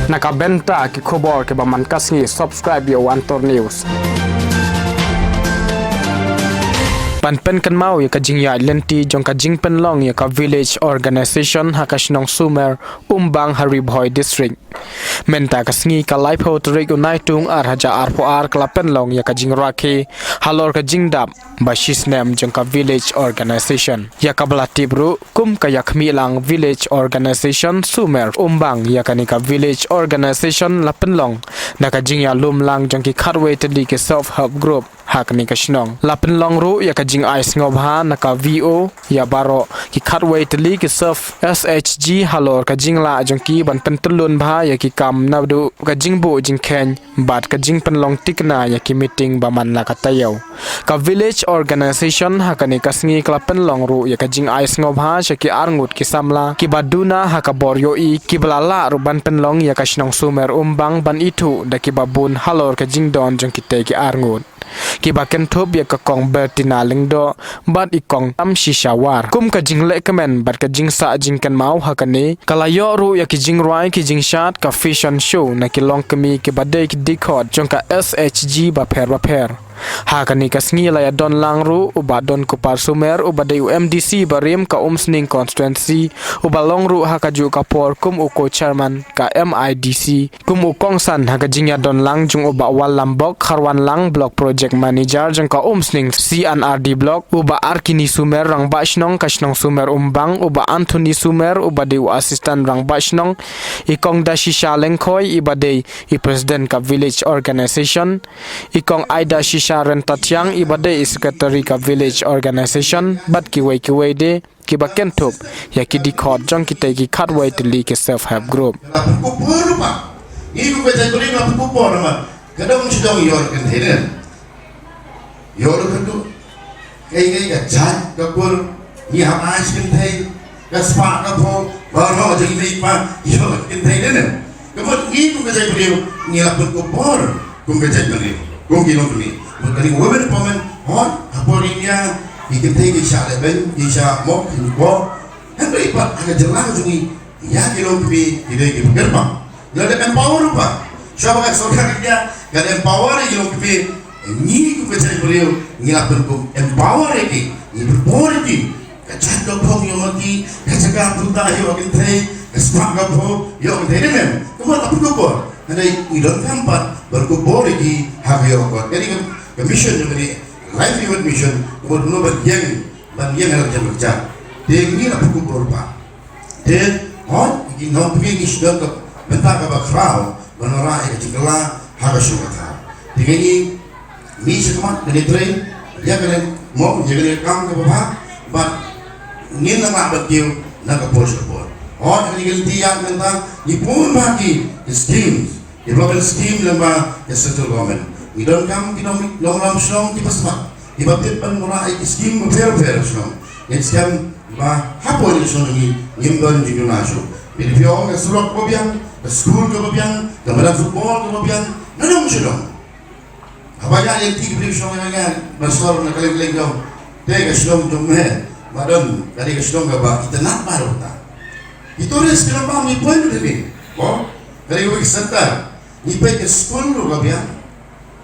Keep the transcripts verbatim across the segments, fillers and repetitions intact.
Na ka bynta ki khubor kiba man ka sngi, subscribe ïa u Antor News. Ban pynkynmaw ïa ka jingïaid lynti jong ka jingpynlong ïa ka Village Organization ha ka shnong Sumer Umbang ha Ri Bhoi District. Mynta ka sngi ka laiphew tarik u Naitung ar hajar arphew ar ka la pynlong ïa ka jingrakhe halor ka jingdap ba shisnem jong ka Village Organization. Ïa kaba la tip ruh kum ka Ïakhmih Lang Village Organization Sumer Umbang, ïa kane ka Village Organization la pynlong da ka jingïalum lang jong ki khatwei tylli ki self help group ha kane ka shnong. La pynlong ruh ïa ka jingai sngewbha na ka V O ïa baroh ki khatwei tylli ki self S H G halor ka jinglah jong ki ban pyntyllun bha ïa ki kam naduh ka jingbuh jingkheiñ bad ka jingpynlong thikna ïa ki meeting ba man la ka taïew. Ka Village Organization ha kane ka sngi ka la pynlong ruh ïa ka jingai sngewbha sha ki arngut ki samla kiba duna ha ka bor ïohi kiba la lah ruh ban pynlong ïa ka shnong Sumer Umbang ban ithuh da kiba bun halor ka jingdon jong kitei ki arngut. Kiba kynthup ïa ka Kong Bertina Lyngdoh bad i Kong Tamshisha War. Kum ka jinglehkmen bad ka jingsah jingkynmaw ha kane, ka la ïoh ruh ïa ki jingrwai ki jingshad, ka fashion show na ki longkmie kiba dei ki dkhot jong ka S H G bapher bapher. Ha kane ka sngi la ïadon lang ruh u Bah Donkupar Sumer uba dei u M D C barim ka Umsning constituency, uba long ruh ha kajuh ka por kum u co-chairman ka M I D C. Kum u kongsan ha ka jingïadon lang jong u Bah Wallam Bok Kharwan Lang, Block Project Manager jong ka Umsning C and R D Block, u Bah Arkini Sumer, Rangbah Shnong ka shnong Sumer Umbang, u Bah Anthony Sumer uba dei u Assistant Rangbah Shnong, i Kong Dashisha Lyngkhoi iba dei i President ka Village Organization, i Kong Aidashisha Ryntathiang iba dei i Secretary ka Village Organization, bad kiwei kiwei de kiba kynthup ïa ki dkhot jong kitei ki khatwei tylli ki self help group. Ka la pynkup bor ruh ba ngi kum ka jaitbynriew la pynkup bor namar ka dong shi dong ïoh kynthei ne, ïoh ruh ka duh. Kaei kaei ka jait ka kur, ngi hap ai shi kynthei, ka spah ka phew baroh jong i mei i pa ïoh kynthei ne. Ka mut ngi kum ka jaitbynriew ngi la pynkup bor kum ka jaitbynriew, kum ki longkmie. Mut kane ka women empowerment, hooid, ha por India ki kynthei ki shah lehbeiñ, ki shah mok, ki mok. Hynrei pat ha ka jylla jong ngi ïa ki longkmie ki dei kiba kyrpang. Ngi la dep empower ruh pat. Shuwa ba ka sorkar India ka empower ïa ki longkmie, ngi kum ka jaitbynriew ngi la pynkup empower ïa ki, ngi pynbor ïa ki. Ka jait ka phong ïoh ma ki, ka jaka pynta ïoh kynthei, ka spah ka phew ïoh kynthei, ne em? Ka mut la pynkup bor. Hynrei ngi donkam pat ban kup bor ïa ki ha ka ïoh ka kot. Kane ka, ka mission jong kane, livelihood mission, ka mut kumno ban ïeng, ban ïeng ha la ka jong ka jait. Te ngi la pynkup bor pat. Te hooid, ki nongpynïaid ngi sdang ka bynta kaba khraw ban wanrah ïa ka jingkylla ha ka shnong ka thaiñ. Te ngi, ngi shakhmat ngi trei ïa kane, mo, ïa kane ka kam kaba bha, bad ngin nang lah ban kiew na ka por sha ka por. Hooid, ngi ngi ïa ka bynta ngi bun bha ki schemes, development scheme lyngba ka central government. Ngi donkam ki nong, nongïalam shnong kiba smat, kiba tip ban wanrah ïa ki scheme bapher bapher shnong. Ngin skhem ba hapoh jong ka shnong ngi ngim don jingduna shuh. Phi ong ka surok kaba biang, ka skul kaba biang, ka madan football kaba biang, na dong sha dong. Haba ïa lynti ki briew shnong ïa nga, ban sor na ka liang liang jong. Te ka shnong jong me, ba don, ka dei ka shnong kaba itynnad baroh ta. Ki tourist ki lam bam ngi poi ruh te ni. Mo, ka dei ka week center. Ngi peit ka skul ruh ka biang.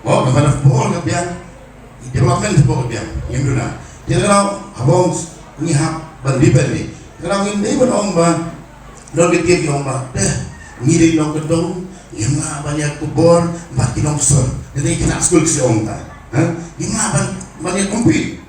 Mo, ka madan football ka biang. Development football ka biang. Ngim duna. Te ka daw, haba ong ngi hap ban depend ni. Te ka daw ngim dei ban ong ba don ki tieng ki ong ba, te ngi dei nongkyndong, ngim lah ban ïa kup bor bad ki nongsor. Te dei ki khynnah skul ki ong ta. Ha? Ngim lah ban, ban ïa compete.